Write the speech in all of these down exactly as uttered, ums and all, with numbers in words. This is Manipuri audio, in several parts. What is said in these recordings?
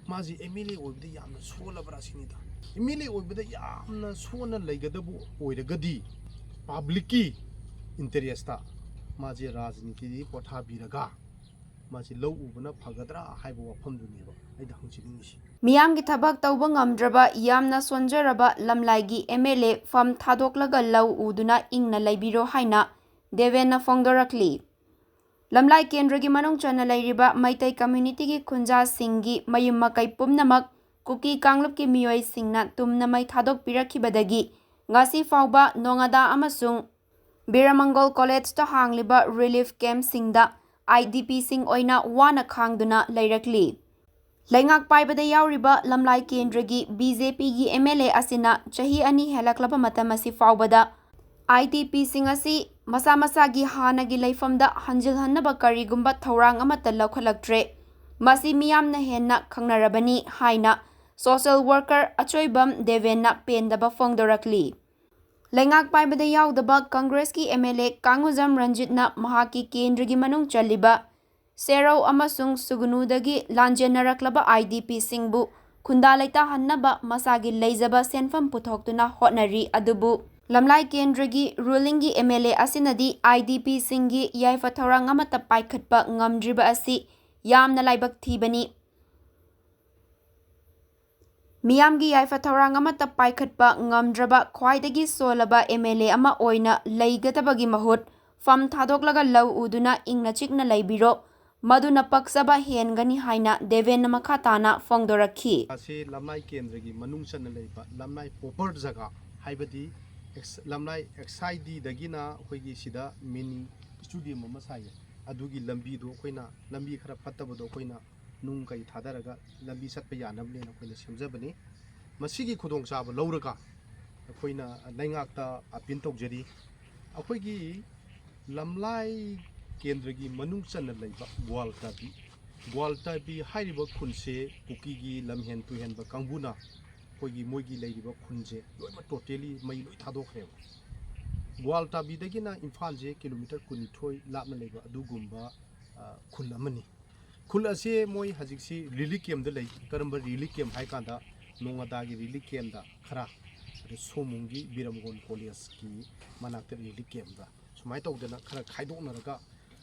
ꯃꯥꯁꯤ ꯑꯦꯝ ꯑꯦꯜ ꯑꯦ ꯑꯣꯏꯕꯗ ꯌꯥꯝꯅ ꯁꯣꯜꯂꯕ꯭ꯔꯥ ꯁꯤꯅꯤꯗ꯫ ꯑꯦꯝ ꯑꯦꯜ ꯑꯦ ꯑꯣꯏꯕꯗ ꯌꯥꯝꯅ ꯁꯣꯟꯅ ꯂꯩꯒꯗꯕ ꯑꯣꯏꯔꯒꯗꯤ, ꯄꯥꯕ꯭ꯂꯤꯛꯀꯤ ꯏꯟꯇꯔꯦꯁꯇ ꯃꯥꯁꯦ ꯔꯥꯖꯅꯤꯇꯤꯗꯒꯤ ꯄꯣꯊꯥꯕꯤꯔꯒ ꯃꯥꯁꯤ ꯂꯧ ꯎꯕꯅ ꯐꯒꯗ꯭ꯔꯥ ꯍꯥꯏꯕ ꯋꯥꯐꯝꯗꯨꯅꯦꯕ ꯑꯩꯅ ꯍꯪꯖꯅꯤꯡꯉꯤꯁꯤ꯫ ꯃꯤꯌꯥꯝꯒꯤ ꯊꯕꯛ ꯇꯧꯕ ꯉꯝꯗ꯭ꯔꯕ, ꯌꯥꯝꯅ ꯁꯣꯟꯖꯔꯕ ꯂꯝꯂꯥꯏꯒꯤ ꯑꯦꯝ ꯑꯦꯜ ꯑꯦ ꯐꯝ ꯊꯥꯗꯣꯛꯂꯒ ꯂꯧ ꯎꯗꯨꯅ ꯏꯪꯅ ꯂꯩꯕꯤꯔꯣ ꯍꯥꯏꯅ ꯗꯦꯕꯦꯟꯅ ꯐꯣꯡꯗꯣꯔꯛꯂꯤ꯫ ꯂꯝꯂꯥꯏ ꯀꯦꯟꯗ꯭ꯔꯒꯤ ꯃꯅꯨꯡ ꯆꯟꯅ ꯂꯩꯔꯤꯕ ꯃꯩꯇꯩ ꯀꯝꯃ꯭ꯌꯨꯅꯤꯇꯤꯒꯤ ꯈꯨꯟꯖꯥꯁꯤꯡꯒꯤ ꯃꯌꯨꯝ ꯃꯀꯩ ꯄꯨꯝꯅꯃꯛ ꯀꯨꯀꯤ ꯀꯥꯡꯂꯨꯞꯀꯤ ꯃꯤꯑꯣꯏꯁꯤꯡꯅ ꯇꯨꯝꯅ ꯃꯩ ꯊꯥꯗꯣꯛꯄꯤꯔꯛꯈꯤꯕꯗꯒꯤ ꯉꯁꯤ ꯐꯥꯎꯕ ꯅꯣꯉꯥꯗꯥ ꯑꯃꯁꯨꯡ ꯕꯤꯔꯃꯪꯒꯣꯜ ꯀꯣꯂꯦꯖꯇ ꯍꯥꯡꯂꯤꯕ ꯔꯤꯂꯤꯐ ꯀꯦꯝꯞꯁꯤꯡꯗ ꯑꯥꯏ ꯗꯤ ꯄꯤꯁꯤꯡ ꯑꯣꯏꯅ ꯋꯥꯅ ꯈꯥꯡꯗꯨꯅ ꯂꯩꯔꯛꯂꯤ꯫ ꯂꯩꯉꯥꯛ ꯄꯥꯏꯕꯗ ꯌꯥꯎꯔꯤꯕ ꯂꯝꯂꯥꯏ ꯀꯦꯟꯗ꯭ꯔꯒꯤ ꯕꯤ ꯖꯦ ꯄꯤꯒꯤ ꯑꯦꯝ ꯑꯦꯜ ꯑꯦ ꯑꯁꯤꯅ ꯆꯍꯤ ꯑꯅꯤ ꯍꯦꯜꯂꯛꯂꯕ ꯃꯇꯝ ꯑꯁꯤ ꯐꯥꯎꯕꯗ ꯑꯥꯏ ꯗꯤ ꯄꯤꯁꯤꯡ ꯑꯁꯤ ꯃꯁꯥ ꯃꯁꯥꯒꯤ ꯍꯥꯟꯅꯒꯤ ꯂꯩꯐꯝꯗ ꯍꯟꯖꯤꯜꯍꯟꯅꯕ ꯀꯔꯤꯒꯨꯝꯕ ꯊꯧꯔꯥꯡ ꯑꯃꯠꯇ ꯂꯧꯈꯠꯂꯛꯇ꯭ꯔꯦ꯫ ꯃꯁꯤ ꯃꯤꯌꯥꯝꯅ ꯍꯦꯟꯅ ꯈꯪꯅꯔꯕꯅꯤ ꯍꯥꯏꯅ ꯁꯣꯁꯦꯜ ꯋꯥꯔꯀꯔ ꯑꯆꯣꯏꯕꯝ ꯗꯦꯕꯦꯟꯅ ꯄꯦꯟꯗꯕ ꯐꯣꯡꯗꯣꯔꯛꯂꯤ꯫ ꯂꯩꯉꯥꯛ ꯄꯥꯏꯕꯗ ꯌꯥꯎꯗꯕ ꯀꯪꯒ꯭ꯔꯦꯁꯀꯤ ꯑꯦꯝ ꯑꯦꯜ ꯑꯦ ꯀꯥꯡꯉꯨꯖꯝ ꯔꯟꯖꯤꯠꯅ ꯃꯍꯥꯛꯀꯤ ꯀꯦꯟꯗ꯭ꯔꯒꯤ ꯃꯅꯨꯡ ꯆꯜꯂꯤꯕ ꯁꯦꯔꯧ ꯑꯃꯁꯨꯡ ꯁꯨꯒꯅꯨꯗꯒꯤ ꯂꯥꯟꯖꯦꯟꯅꯔꯛꯂꯕ ꯑꯥꯏ ꯗꯤ ꯄꯤꯁꯤꯡꯕꯨ ꯈꯨꯟꯗꯥ ꯂꯩꯇꯥꯍꯟꯅꯕ ꯃꯁꯥꯒꯤ ꯂꯩꯖꯕ ꯁꯦꯟꯐꯝ ꯄꯨꯊꯣꯛꯇꯨꯅ ꯍꯣꯠꯅꯔꯤ꯫ ꯑꯗꯨꯕꯨ ꯂꯝꯂꯥꯏ ꯀꯦꯟꯗ꯭ꯔꯒꯤ ꯔꯨꯂꯤꯡꯒꯤ M L A ꯑꯁꯤꯅꯗꯤ I D ꯄꯤꯁꯤꯡꯒꯤ ꯌꯥꯏꯐ ꯊꯧꯔꯥꯡ ꯑꯃꯠꯇ ꯄꯥꯏꯈꯠꯄ ꯉꯝꯗ꯭ꯔꯤꯕ ꯑꯁꯤ ꯌꯥꯝꯅ ꯂꯥꯏꯕꯛ ꯊꯤꯕꯅꯤ꯫ ꯃꯤꯌꯥꯝꯒꯤ ꯌꯥꯏꯐ ꯊꯧꯔꯥꯡ ꯑꯃꯠꯇ ꯄꯥꯏꯈꯠꯄ ꯉꯝꯗ꯭ꯔꯕ ꯈ꯭ꯋꯥꯏꯗꯒꯤ ꯁꯣꯜꯂꯕ ꯑꯦꯝ ꯑꯦꯜ ꯑꯦ ꯑꯃ ꯑꯣꯏꯅ ꯂꯩꯒꯗꯕꯒꯤ ꯃꯍꯨꯠ ꯐꯝ ꯊꯥꯗꯣꯛꯂꯒ ꯂꯧ ꯎꯗꯨꯅ ꯏꯪꯅ ꯆꯤꯛꯅ ꯂꯩꯕꯤꯔꯣ, ꯃꯗꯨꯅ ꯄꯛꯆꯕ ꯍꯦꯟꯒꯅꯤ ꯍꯥꯏꯅ ꯗꯦꯕꯦꯟꯅ ꯃꯈꯥ ꯇꯥꯅ ꯐꯣꯡꯗꯣꯔꯛꯈꯤ꯫ ꯑꯁꯤ ꯂꯝꯂꯥꯏ ꯀꯦꯟꯗ꯭ꯔꯒꯤ ꯃꯅꯨꯡ ꯆꯟꯅ ꯂꯩꯕ ꯂꯝꯂꯥꯏ ꯄ꯭ꯔꯣꯄꯔ ꯖꯒꯥ, ꯍꯥꯏꯕꯗꯤ ꯑꯦꯛꯁ-, ꯂꯝꯂꯥꯏ ꯑꯦꯛꯁ ꯑꯥꯏ ꯗꯤꯗꯒꯤꯅ ꯑꯩꯈꯣꯏꯒꯤ ꯁꯤꯗ ꯃꯤꯅꯤ ꯁ꯭ꯇꯨꯗꯤꯌꯝ ꯑꯃ ꯁꯥꯏꯌꯦ꯫ ꯑꯗꯨꯒꯤ ꯂꯝꯕꯤꯗꯣ ꯑꯩꯈꯣꯏꯅ, ꯂꯝꯕꯤ ꯈꯔ ꯐꯠꯇꯕꯗꯣ ꯑꯩꯈꯣꯏꯅ ꯅꯨꯡ ꯀꯩ ꯊꯥꯗꯔꯒ ꯂꯝꯕꯤ ꯆꯠꯄ ꯌꯥꯅꯕꯅꯦꯅ ꯑꯩꯈꯣꯏꯅ ꯁꯦꯝꯖꯕꯅꯤ꯫ ꯃꯁꯤꯒꯤ ꯈꯨꯗꯣꯡꯆꯥꯕ ꯂꯧꯔꯒ ꯑꯩꯈꯣꯏꯅ ꯂꯩꯉꯥꯛꯇ ꯑꯄꯤꯜ ꯇꯧꯖꯔꯤ꯫ ꯑꯩꯈꯣꯏꯒꯤ ꯂꯝꯂꯥꯏ ꯀꯦꯟꯗ꯭ꯔꯒꯤ ꯃꯅꯨꯡ ꯆꯟꯅ ꯂꯩꯕ ꯒ꯭ꯋꯥꯜꯇꯥꯕꯤ, ꯒ꯭ꯋꯥꯜꯇꯥꯕꯤ ꯍꯥꯏꯔꯤꯕ ꯈꯨꯟꯁꯦ ꯀꯨꯀꯤꯒꯤ ꯂꯝꯍꯦꯟ ꯇꯨꯍꯦꯟꯕ ꯀꯥꯡꯕꯨꯅ ꯑꯩꯈꯣꯏꯒꯤ ꯃꯣꯏꯒꯤ ꯂꯩꯔꯤꯕ ꯈꯨꯟꯁꯦ ꯂꯣꯏꯅꯃꯛ ꯇꯣꯇꯦꯂꯤ ꯃꯩ ꯂꯣꯏ ꯊꯥꯗꯣꯛꯈ꯭ꯔꯦꯕ꯫ ꯒ꯭ꯋꯥꯜꯇꯥꯕꯤꯗꯒꯤꯅ ꯏꯝꯐꯥꯜꯁꯦ ꯀꯤꯂꯣꯃꯤꯇꯔ ꯀꯨꯟꯅꯤꯊꯣꯏ ꯂꯥꯞꯅ ꯂꯩꯕ ꯑꯗꯨꯒꯨꯝꯕ, ꯑ, ꯈꯨꯟ ꯑꯃꯅꯤ꯫ ꯈꯨꯜ ꯑꯁꯤ ꯃꯣꯏ ꯍꯧꯖꯤꯛꯁꯤ ꯔꯤꯂꯤꯐ ꯀꯦꯝꯗ ꯂꯩ꯫ ꯀꯔꯝꯕ ꯔꯤꯂꯤꯐ ꯀꯦꯝ ꯍꯥꯏ ꯀꯥꯟꯗ, ꯅꯣꯡꯉꯥꯗꯥꯒꯤ ꯔꯤꯂꯤꯐ ꯀꯦꯝꯗ ꯈꯔ, ꯑꯗ ꯁꯣꯃꯨꯡꯒꯤ ꯕꯤꯔꯝꯒꯣꯟ ꯀꯣꯂꯦꯖꯀꯤ ꯃꯅꯥꯛꯇ ꯔꯤꯂꯤꯐ ꯀꯦꯝꯗ ꯁꯨꯃꯥꯏꯅ ꯇꯧꯗꯅ ꯈꯔ ꯈꯥꯏꯗꯣꯛꯅꯔꯒ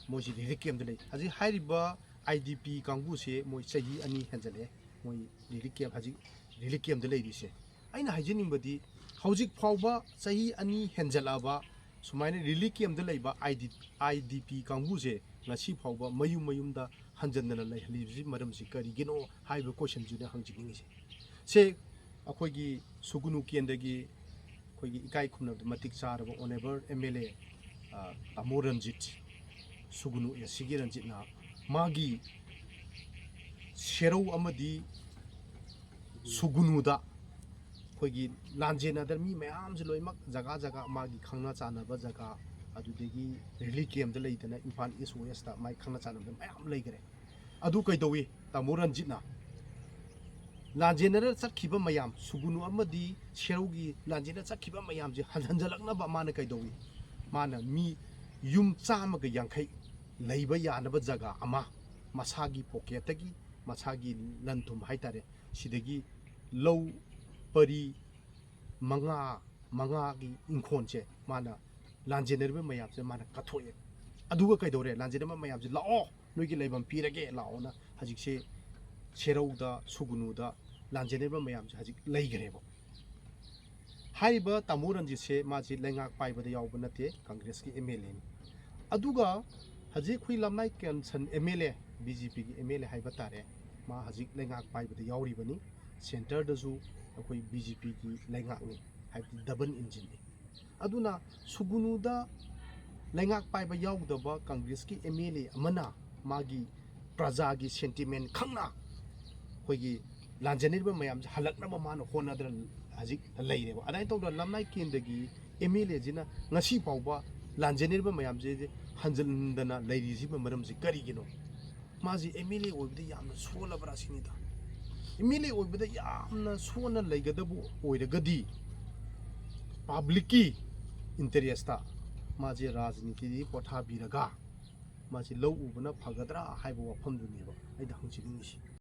ꯃꯣꯏꯁꯤ ꯔꯤꯂꯤꯐ ꯀꯦꯝꯗ ꯂꯩ꯫ ꯍꯧꯖꯤꯛ ꯍꯥꯏꯔꯤꯕ ꯑꯥꯏ ꯗꯤ ꯄꯤ ꯀꯥꯡꯕꯨꯁꯦ ꯃꯣꯏ ꯆꯍꯤ ꯑꯅꯤ ꯍꯦꯟꯖꯜꯂꯛꯑꯦ꯫ ꯃꯣꯏ ꯔꯤꯂꯤꯐ ꯀꯦꯝ, ꯍꯧꯖꯤꯛ ꯔꯤꯂꯤꯐ ꯀꯦꯝꯗ ꯂꯩꯔꯤꯁꯦ꯫ ꯑꯩꯅ ꯍꯥꯏꯖꯅꯤꯡꯕꯗꯤ, ꯍꯧꯖꯤꯛ ꯐꯥꯎꯕ ꯆꯍꯤ ꯑꯅꯤ ꯍꯦꯟꯖꯜꯂꯛꯑꯕ ꯁꯨꯃꯥꯏꯅ ꯔꯤꯂꯤꯐ ꯀꯦꯝꯗ ꯂꯩꯕ ꯑꯥꯏ ꯗꯤ, ꯑꯥꯏ ꯗꯤ ꯄꯤ ꯀꯥꯡꯕꯨꯁꯦ ꯉꯁꯤ ꯐꯥꯎꯕ ꯃꯌꯨꯝ ꯃꯌꯨꯝꯗ ꯍꯟꯖꯟꯗꯅ ꯂꯩꯍꯜꯂꯤꯕꯁꯤ ꯃꯔꯝꯁꯤ ꯀꯔꯤꯒꯤꯅꯣ ꯍꯥꯏꯕ ꯀꯣꯏꯁꯟꯁꯤꯅ ꯍꯪꯖꯅꯤꯡꯉꯤꯁꯦ꯫ ꯁꯦ ꯑꯩꯈꯣꯏꯒꯤ ꯁꯨꯒꯨꯅꯨ ꯀꯦꯟꯗ꯭ꯔꯒꯤ ꯑꯩꯈꯣꯏꯒꯤ ꯏꯀꯥꯏ ꯈꯨꯝꯅꯕꯗ ꯃꯇꯤꯛ ꯆꯥꯔꯕ ꯑꯣꯅꯦꯕꯜ ꯑꯦꯝ ꯑꯦꯜ ꯑꯦ, ꯑ, ꯇꯥꯃꯣ ꯔꯟꯖꯤꯠ, ꯁꯨꯒꯨꯅꯨ ꯑꯦ ꯁꯤꯒꯤ ꯔꯟꯖꯤꯠꯅ ꯃꯥꯒꯤ ꯁꯦꯔꯧ ꯑꯃꯗꯤ ꯁꯨꯒꯨꯅꯨꯗ ꯑꯩꯈꯣꯏꯒꯤ ꯂꯥꯟꯖꯦꯟꯅꯗꯅ ꯃꯤ ꯃꯌꯥꯝꯁꯦ ꯂꯣꯏꯅꯃꯛ ꯖꯒꯥ ꯖꯒꯥ ꯃꯥꯒꯤ ꯈꯪꯅ ꯆꯥꯟꯅꯕ ꯖꯒꯥ, ꯑꯗꯨꯗꯒꯤ ꯔꯤꯂꯤꯐ ꯀꯦꯝꯗ ꯂꯩꯗꯅ ꯏꯝꯐꯥꯜ ꯏꯁ ꯋꯦꯁꯇ ꯃꯥꯒꯤ ꯈꯪꯅ ꯆꯥꯟꯅꯕꯗ ꯃꯌꯥꯝ ꯂꯩꯈ꯭ꯔꯦ꯫ ꯑꯗꯨ ꯀꯩꯗꯧꯏ? ꯇꯥꯃꯣ ꯔꯟꯖꯤꯠꯅ ꯂꯥꯟꯖꯦꯟꯅꯔ ꯆꯠꯈꯤꯕ ꯃꯌꯥꯝ, ꯁꯨꯒꯨꯅꯨ ꯑꯃꯗꯤ ꯁꯦꯔꯧꯒꯤ ꯂꯥꯟꯖꯦꯟꯅ ꯆꯠꯈꯤꯕ ꯃꯌꯥꯝꯁꯦ ꯍꯟ-, ꯍꯟꯖꯜꯂꯛꯅꯕ ꯃꯥꯅ ꯀꯩꯗꯧꯏ? ꯃꯥꯅ ꯃꯤ ꯌꯨꯝ ꯆꯥꯝꯃꯒ ꯌꯥꯡꯈꯩ ꯂꯩꯕ ꯌꯥꯅꯕ ꯖꯒꯥ ꯑꯃ ꯃꯁꯥꯒꯤ ꯄꯣꯀꯦꯠꯇꯒꯤ, ꯃꯁꯥꯒꯤ ꯂꯟ ꯊꯨꯝ ꯍꯥꯏꯇꯥꯔꯦ, ꯁꯤꯗꯒꯤ ꯂꯧ ꯄꯔꯤ ꯃꯉꯥ, ꯃꯉꯥꯒꯤ ꯏꯪꯈꯣꯜꯁꯦ ꯃꯥꯅ ꯂꯥꯟꯖꯦꯟꯅꯔꯤꯕ ꯃꯌꯥꯝꯁꯦ ꯃꯥꯅ ꯀꯠꯊꯣꯛꯑꯦ꯫ ꯑꯗꯨꯒ ꯀꯩꯗꯧꯔꯦ? ꯂꯥꯟꯖꯦꯟꯅꯔꯤꯕ ꯃꯌꯥꯝꯁꯦ, "ꯂꯥꯛꯑꯣ, ꯅꯣꯏꯒꯤ ꯂꯩꯐꯝ ꯄꯤꯔꯒꯦ, ꯂꯥꯛꯑꯣꯅ" ꯍꯧꯖꯤꯛꯁꯦ ꯁꯦꯔꯧꯗ, ꯁꯨꯒꯨꯅꯨꯗ ꯂꯥꯟꯖꯦꯟꯅꯔꯤꯕ ꯃꯌꯥꯝꯁꯦ ꯍꯧꯖꯤꯛ ꯂꯩꯈ꯭ꯔꯦꯕ꯫ ꯍꯥꯏꯔꯤꯕ ꯇꯥꯃꯣ ꯔꯟꯖꯤꯠꯁꯦ ꯃꯥꯁꯤ ꯂꯩꯉꯥꯛ ꯄꯥꯏꯕꯗ ꯌꯥꯎꯕ ꯅꯠꯇꯦ, ꯀꯪꯒ꯭ꯔꯦꯁꯀꯤ ꯑꯦꯝ ꯑꯦꯜ ꯑꯦꯅꯤ꯫ ꯑꯗꯨꯒ ꯍꯧꯖꯤꯛ ꯑꯩꯈꯣꯏ ꯂꯝꯂꯥꯏ ꯀꯦꯟꯁꯟ M L A, B J ꯄꯤꯒꯤ ꯑꯦꯝ ꯑꯦꯜ ꯑꯦ ꯍꯥꯏꯕ ꯇꯥꯔꯦ, ꯃꯥ ꯍꯧꯖꯤꯛ ꯂꯩꯉꯥꯛ ꯄꯥꯏꯕꯗ ꯌꯥꯎꯔꯤꯕꯅꯤ꯫ ꯁꯦꯟꯇꯔꯗꯁꯨ ꯑꯩꯈꯣꯏ ꯕꯤ ꯖꯦ ꯄꯤꯒꯤ ꯂꯩꯉꯥꯛꯅꯤ, ꯍꯥꯏꯕꯗꯤ ꯗꯕꯜ ꯏꯟꯖꯤꯟꯅꯤ꯫ ꯑꯗꯨꯅ ꯁꯨꯒꯨꯅꯨꯗ ꯂꯩꯉꯥꯛ ꯄꯥꯏꯕ ꯌꯥꯎꯗꯕ ꯀꯪꯒ꯭ꯔꯦꯁꯀꯤ ꯑꯦꯝ ꯑꯦꯜ ꯑꯦ ꯑꯃꯅ ꯃꯥꯒꯤ ꯄ꯭ꯔꯖꯥꯒꯤ ꯁꯦꯟꯇꯤꯃꯦꯟ ꯈꯪꯅ ꯑꯩꯈꯣꯏꯒꯤ ꯂꯥꯟꯖꯦꯟꯅꯔꯤꯕ ꯃꯌꯥꯝꯁꯦ ꯍꯜꯂꯛꯅꯕ ꯃꯥꯅ ꯍꯣꯠꯅꯗꯅ ꯍꯧꯖꯤꯛ ꯂꯩꯔꯦꯕ꯫ ꯑꯗꯨꯃꯥꯏꯅ ꯇꯧꯗꯅ ꯂꯝꯂꯥꯏ ꯀꯦꯟꯗ꯭ꯔꯒꯤ ꯑꯦꯝ ꯑꯦꯜ ꯑꯦꯁꯤꯅ ꯉꯁꯤ ꯐꯥꯎꯕ ꯂꯥꯟꯖꯦꯟꯅꯔꯤꯕ ꯃꯌꯥꯝꯁꯦ ꯍꯟꯖꯤꯟꯗꯅ ꯂꯩꯔꯤꯁꯤꯒꯤ ꯃꯔꯝꯁꯤ ꯀꯔꯤꯒꯤꯅꯣ? ꯃꯥꯁꯤ ꯑꯦꯝ ꯑꯦꯜ ꯑꯦ ꯑꯣꯏꯕꯗ ꯌꯥꯝꯅ ꯁꯣꯜꯂꯕ꯭ꯔꯥ ꯁꯤꯅꯤꯗ꯫ ꯑꯦꯝ ꯑꯦꯜ ꯑꯦ ꯑꯣꯏꯕꯗ ꯌꯥꯝꯅ ꯁꯣꯟꯅ ꯂꯩꯒꯗꯕ ꯑꯣꯏꯔꯒꯗꯤ ꯄꯕ꯭ꯂꯤꯛꯀꯤ ꯏꯟꯇꯔꯦꯁꯇ ꯃꯥꯁꯦ ꯔꯥꯖꯅꯤꯇꯤꯗꯒꯤ ꯄꯣꯊꯥꯕꯤꯔꯒ ꯃꯥꯁꯤ ꯂꯧ ꯎꯕꯅ ꯐꯒꯗ꯭ꯔꯥ ꯍꯥꯏꯕ ꯋꯥꯐꯝꯗꯨꯅꯦꯕ ꯑꯩꯅ ꯍꯪꯖꯅꯤꯡꯉꯤꯁꯤ꯫